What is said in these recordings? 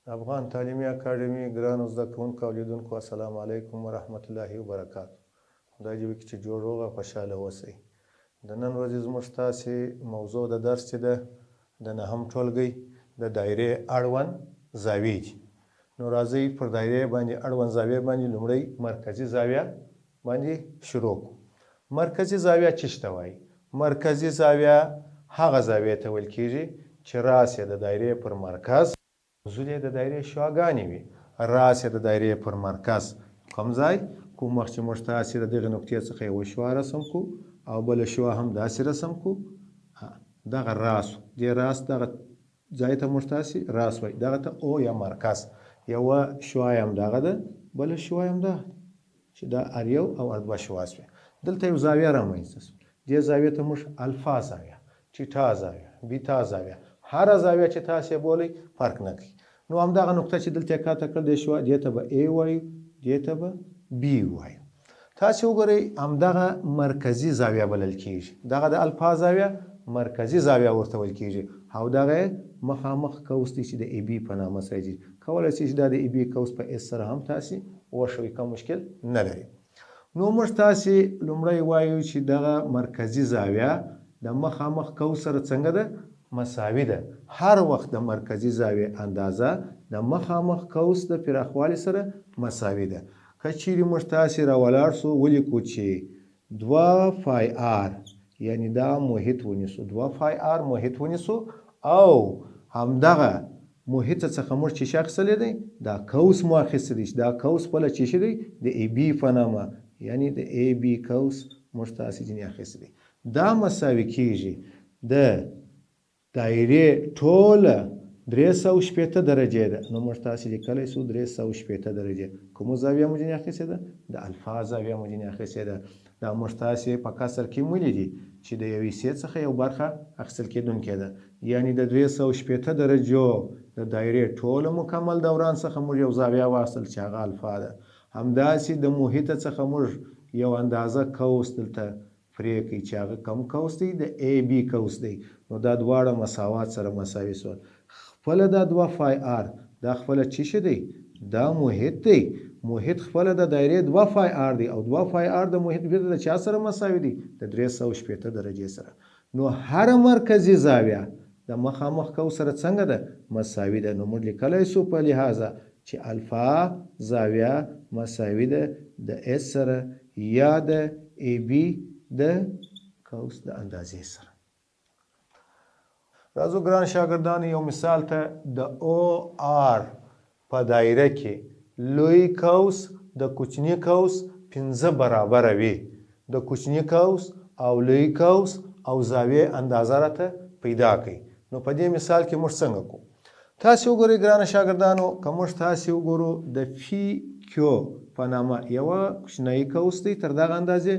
د افغان تعلیمي اکاډمي ګرانو زده کوونکو او لیدونکو السلام علیکم ورحمت الله وبرکاتو. خدای دې وکړي چې جوړ روغ او خوشحاله اوسئ. د نن ورځې زموږ ستاسې موضوع د درس چې ده د نهم ټولګی د دایرې اړوند زاویې دي. نو راځئ پر دایرې باندې اړوند زاویې باندې لومړی مرکزي زاویه باندې شروع کړو. مرکزي زاویه چیش ته وایي؟ مرکزي زاویه هغه زاویې ته ویل کیږي چې راس یې د دایرې پر مرکز، زول یې د دایرې شعاګانې وي. راس یې د دایرې پر مرکز کوم ځای؟ کوم وخت چې موږ تاسې د دغې نقطې څخه یوه شعاع رسم کړو او بله شعاع هم داسې رسم کړو، دغه راس دې راس دغه ځای ته موږ تاسې راس وایي، دغه ته او یا مرکز. یوه شعاع یې هم دغه ده، بله شعاع یې هم دغه ده چې دا ار یو او ار دوه شعاع شوې. دلته یو زاویه رامنځته شوه، دې زاویې ته موږ الفا زاویه، ټیټا زاویه، بیتا زاویه، هره زاویه چې تاسې یې بولئ فرق نه کوي. نو همدغه نقطه چې دلته یې کاته کړل دې شوه، دې ته به A وایو، دې ته به B وایو. تاسې وګورئ همدغه مرکزي زاویه بلل کیږي، دغه د الفا زاویه مرکزي زاویه ورته ویل کیږي او دغه یې مخامخ قوس دی چې د ای بي په نامه سره یادیږي. کولای شئ چې دا د ای بي قوس په اس سره هم تاسې وښوئ، کوم مشکل نه لري. نو موږ تاسې لومړی وایو چې دغه مرکزي زاویه د مخامخ قوس سره څنګه ده؟ مساوي ده. هر وخت د مرکزي زاویې اندازه د مخامخ قوس د پراخوالي سره مساوي ده. که چیرې موږ تاسې راولاړ شو ولیکو چې دوه فای آر یعنی دا محیط ونیسو، دوه فای آر محیط ونیسو او همدغه محیط څخه موږ چی شی اخیستلی دی؟ دا قوس مو اخیستی دی چې دا قوس خپله چی شی دی؟ د ای بی په نامه یعنی د ای بی قوس موږ تاسې ځینې اخیستی دی. دا مساوي کیږي د دایرې ټوله 360 درجې ده، نو موږ تاسې لیکلی شو 360 درجې. کومه زاویه مو ځینې اخیستې ده؟ د الفا زاویه مو ځینې اخیستې ده. دا موږ تاسې په کسر کې ولیدي چې د یوې حصې څخه یو برخه اخیستل کېدونکې ده، یعنې د 360 درجو د دایرې ټوله مکمل دوران څخه موږ یو زاویه واخیستل چې هغه الفا ده. همداسې د محیط څخه موږ یو اندازه قوس دلته پرې کړئ چې هغه کوم قوس دی؟ د AB قوس دی. نو دا دواړه مساوات سره مساوي شول. خپله دا دوه فای آر دا خپله چی شی دی؟ دا محیط دی. محیط خپله د دایرې دوه فای آر دی او دوه فای آر د محیط بیرته د چا سره مساوي دی؟ د 360 درجې سره. نو هره مرکزي زاویه د مخامخ قوس سره څنګه ده؟ مساوي ده. نو موږ لیکلی شو په لهذا چې الفا زاویه مساوي ده د اس سره یا د ای بي د قوس د اندازې سره. راځو ګران شاګردانو یو مثال ته. د او آر په دایره کې لوی قوس د کوچني قوس 5 برابره وي. د کوچني قوس او لوی قوس او زاویې اندازه راته پیدا کړئ. نو په دې مثال کې موږ څنګه کوو؟ تاسې وګورئ ګرانه شاګردانو، که موږ تاسې وګورو د فی کیو په نامه یوه کوچنی قوس دی تر دغه اندازې،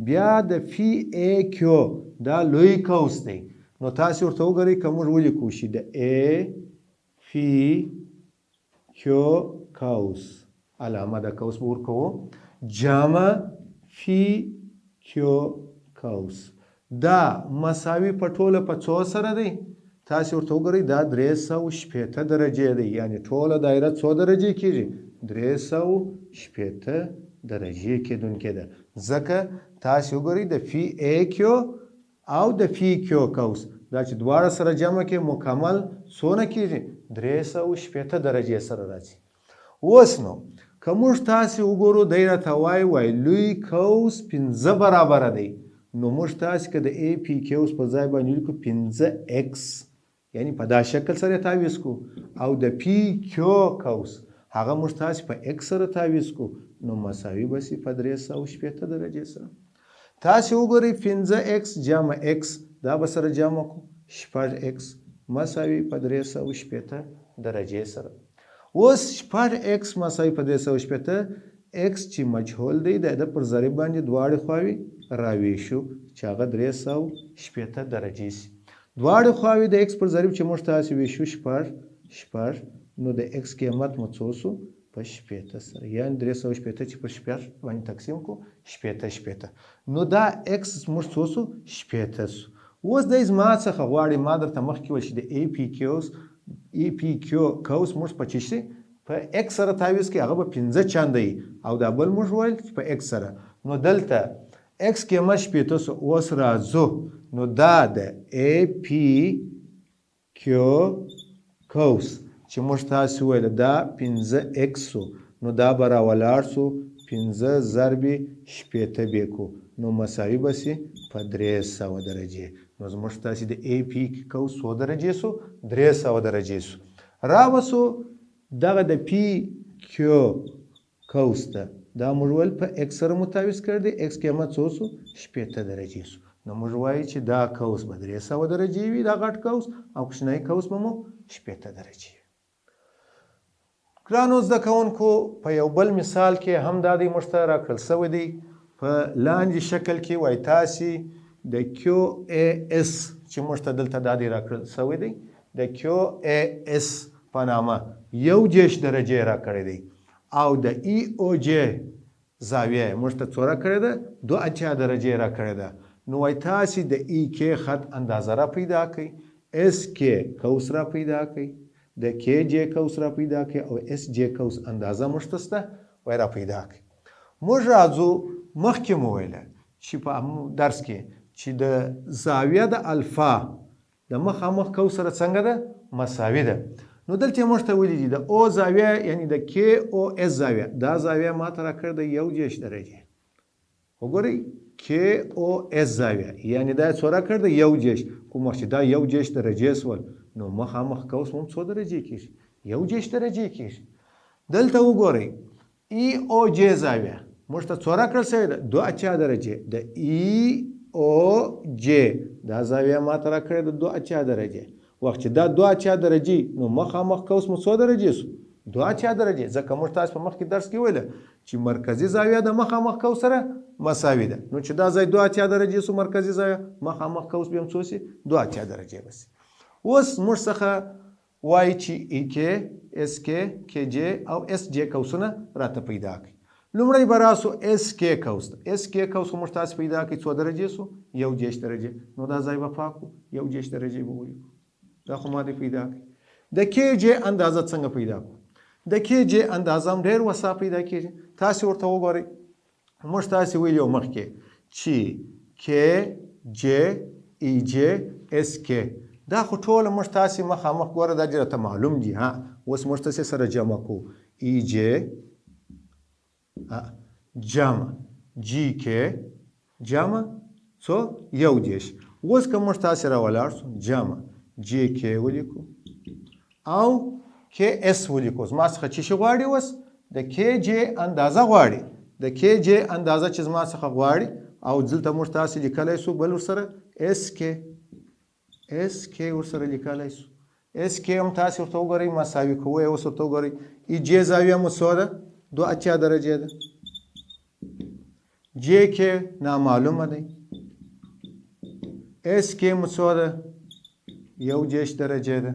بیا د فی ای کیو دا لوی قوس دی. نو تاسې ورته وګورئ که موږ ولیکو چې د ای فی کیو قوس علامه د قوس به ورکوو جمع فی کیو قوس دا مساوي په ټوله په څو سره دی؟ تاسې ورته وګورئ دا 360 درجې دی، یعنی ټوله دایره څو درجې کیږي؟ 360 درجې کېدونکې ده، ځکه تاسې وګورئ د فی ای کیو او د فی کیو قوس دا چې دواړه سره جمع کې مکمل څونه کیږي؟ 360 درجې سره راځي. اوس نو که موږ تاسې وګورو دی راته وایي وایي لوی قوس 5 برابره دی، نو موږ تاسې که د ای پی قوس په ځای باندې ولیکو 5 ایکس یعنی په دا شکل سره تعویض کو او د پی کیو قوس هغه موږ تاسې په ایکس سره تعویض کو، نو مساوي به سي په 360 درجې سره. تاسې وګورئ 5 ایکس جمع ایکس دا به سره جمع کو شپږ ایکس مساوي په 360 درجې سره. اوس شپږ ایکس مساوي په 360، ایکس چې مجهول دی د ده پر ضریب باندې دواړې خواوې راویشو چې هغه 360 درجې شي. دواړې خواوې د ایکس پر ضریب چې موږ تاسې ویشو شپږ شپږ، نو د ایکس قیمت مو څو شو؟ په 60 سره، یعنی 360 چې پر شپږ باندې تقسیم کو 60 60، نو دا ایکس موږ څو شو؟ 60 شو. اوس دی زما څخه غواړي، ما درته مخکې ویل چې د ای پی کیوز ای پی کیو قوس موږ په چی شي په ایکس سره تعویض کړي، هغه به 5 چنده وي، او دا بل موږ ویل چې په ایکس سره. نو دلته ایکس قیمت 60 سو. اوس راځو، نو دا د ای پی کیو قوس چې موږ تاسو ویل دا 5 ایکس سو، نو دا به راولاړ سو، 5 ضرب 60 به کو، نو مساوي به سي په 300 درجې. نو زموږ تاسې د ای پی قوس څو درجې سو؟ 300 درجې سو. راوسو دغه د پی کیو قوس ته، دا موږ ویل په ایکس سره متعویض کړی دی، ایکس قیمت څو سو؟ 60 درجې سو. نو موږ وایو چې دا قوس به 300 درجې وي، دا غټ قوس، او کوچنی قوس به مو 60 درجې وي. ګرانو زده کوونکو، په یو بل مثال کې هم دا دی موږ ته راکړل شوی دی په لاندې شکل کې. وایي تاسې د کیو ای اس چې موږ ته دلته دا دی راکړل شوی دی، د کیو ای اس په نامه 31 درجې راکړی دی، او د ای او جې زاویه موږ ته څو راکړې ده؟ 82 درجې راکړې ده. نو وایي تاسې د ای کې خط اندازه را پیدا کړئ، اس کې قوس را پیدا کړئ، د کې جې قوس را پیدا کړئ، او اس جې قوس اندازه موږ ته شته وایي را پیدا کړئ. موږ راځو، مخکې مو ویله چې په درس کې چې د زاویه د الفا د مخامخ قوس سره څنګه ده؟ مساوي ده. نو دلته یې موږ ته ویلي دي د او زاویه، یعنی د کې او اس زاویه، دا زاویه ما ته راکړې ده 31 درجې. وګورئ کې او اس زاویه، یعنی دا یې څو راکړې ده؟ 31. کوم وخت چې دا 31 درجې سول، نو مخامخ قوس هم څو درجې کېږي؟ 31 درجې کېږي. دلته وګورئ ای او جې زاویه موږ ته څو راکړل شوې ده؟ 82 درجې. د ای او جې دا زاویه ما ته راکړې ده 82 درجې. وخت چې دا 82 درجې، نو مخامخ قوس مو څو درجې سو؟ 82 درجې. ځکه موږ تاسو په مخکې درس کې ویله چې مرکزي زاویه د مخامخ قوس سره مساوي ده. نو چې دا ځای 82 درجې سو مرکزي زاویه، مخامخ قوس به هم څو سي؟ 82 درجې به سي. اوس موږ څخه وایي چې ای کې، اس کې، کې جې او اس جې قوسونه راته پیدا کړي. لومړی به راسو اس کې قوس ته. اس کې قوس خو موږ تاسې پیدا کړي څو درجې سو؟ 31 درجې. نو دا ځای به پاک کړو، 31 درجې به ولیکو. دا خو ما دې پیدا کړي. د کې جې اندازه څنګه پیدا کړو؟ د کې جې اندازه هم ډېر وسا پیدا کېږي. تاسې ورته وګورئ، موږ تاسې ویلي وو مخکې چې کې جې ای جې اس کې دا خو ټوله موږ تاسې مخامخ ګوره دا دې راته معلوم دي. ها اوس موږ تاسې سره جمع کړو ای جې جمع جی کې جمع څو؟ 31. اوس که موږ تاسې راولاړ سو جمع جې کې ولیکو او کې اس ولیکو، زما څخه څه شي غواړي؟ اوس د کې جې اندازه غواړي. د کې جې اندازه چې زما څخه غواړي، او دلته موږ تاسې لیکلی سو بل ورسره اس کې، اس کې ورسره لیکلی سو. اس کې هم تاسې ورته وګورئ مساوي کوئ. اوس ورته وګورئ ای جې زاویه مو څو ده؟ 82 درجې ده. جې کې نامعلومه دی. اس کې مو څو ده؟ 31 درجې ده.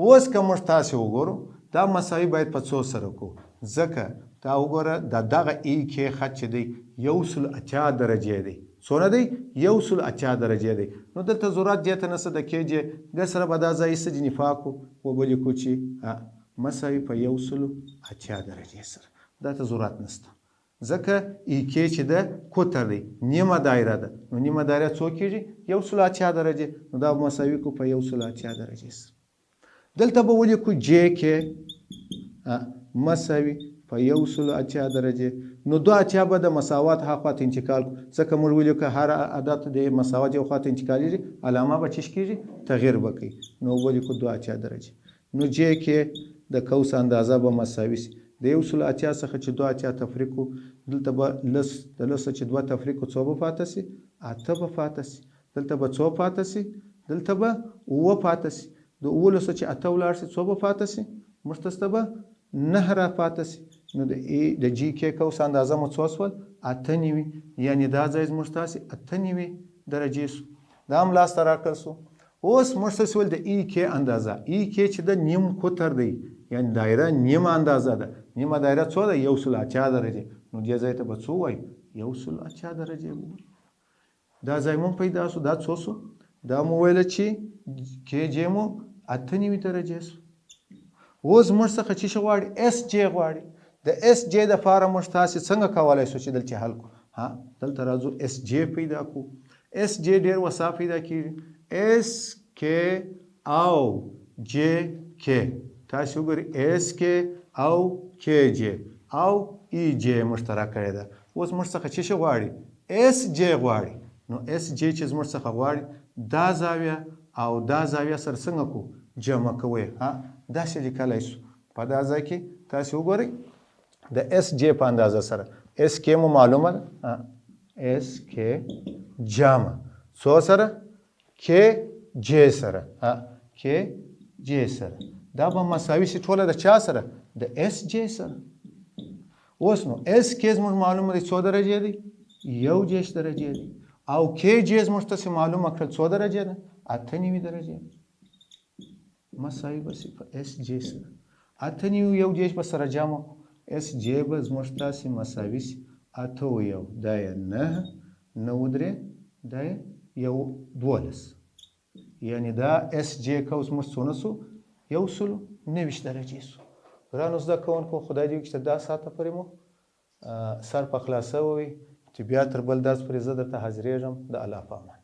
اوس که موږ تاسې وګورو دا مساوي باید په څو سره کړو، ځکه دا وګوره دا دغه ای کې خط چې دی 180 درجې دی. څونه دی؟ 180 درجې دی. نو دلته ضرورت دې ته نشته د کې جې د سره به دا ځای څه ځینې پاک کړو، وبه لیکو چې مساوي په 180 درجې سره. دا ته ضرورت نشته، ځکه ای کې چې ده قطر دی، نیمه دایره ده، نو نیمه دایره څو کېږي؟ 180 درجې. نو دا به مساوي کړو په 180 درجې سره. دلته به ولیکو جې کې مساوي په 180 درجې. نو 82 به د مساوات ها خواته انتقال کړو، ځکه موږ ولیکو هر عدد د مساوات یو خواته انتقالېږي، علامه به چش کېږي؟ تغییر به کوي. نو ولیکو 82 درجې. نو جې کې د قوس اندازه به مساوي سي د 180 څخه چې 82 تفریق کړو، دلته به لس، د لس چې 2 تفریق کړو څو به پاته سي؟ 8 به پاته سي. دلته به څو پاته سي؟ دلته به 7 پاته سي. د 17 چې 8 ولاړ سي څو به پاته سي؟ موږ ته به 9 را پاته سي. نو د ای د جی کې قوس اندازه مو څو سول؟ 98. یعنی دا ځای زموږ تاسې 98 درجې سو. دا هم لاسته راکړل سو. اوس موږ څه سول؟ د ای کې اندازه، ای کې چې د نیم قطر دی، یعنی دایره نیمه اندازه ده. نیمه دایره څو ده؟ 180 درجې. نو دې ځای ته به څو وایو؟ 180 درجې به وایو. دا ځای مو پیدا سو. دا څو سو؟ دا مو ویله چې کې جې مو 98 درجې سو. اوس موږ څخه چې شي غواړي؟ اس جې غواړي. د اس جې د پاره موږ تاسې څنګه کولای شو چې دلته حل کړو؟ ها، دلته راځو، اس جې پیدا کو. اس جې ډیر وسا پیدا کیږي. اس کې او جې کې تاسې وګورئ، اس کې او کې جې او ای جې موږ ته راکړې ده. اوس موږ څخه چې شي غواړي؟ اس جې غواړي. نو اس جې چې زموږ څخه غواړي، دا زاویه او دا زاویه سره څنګه کو؟ جمع کوي. ها، داسې لیکلی شو. په دا ځای کې تاسې وګورئ، د اس جې په اندازه سره اس کې مو معلومه ده. اس کې جمع څو سره؟ کې جې سره. کې جې سره دا به مساوي شي ټوله د چا سره؟ د اس جې سره. اوس نو اس کې زموږ معلومه دی څو درجې دی؟ 31 درجې دی. او کې جې زموږ تاسې معلومه کړل څو درجې ده؟ 98 درجې. مساوي به شي په اس جې سره. 98 31 به سره جمع کړو، اس جې به زموږ تاسې مساوي شي 8 او 1، دا یې 9، 9 او 3، دا یې 1 12. یعنې دا اس جې قوس موږ څونه شو؟ 129 درجې شو. ګرانو زده کوونکو، خدای دې وکړي چې دا ساعته پورې مو سر په خلاصه وي، چې بیا تر بل درس پورې زه درته حاضرېږم. د الله په امان.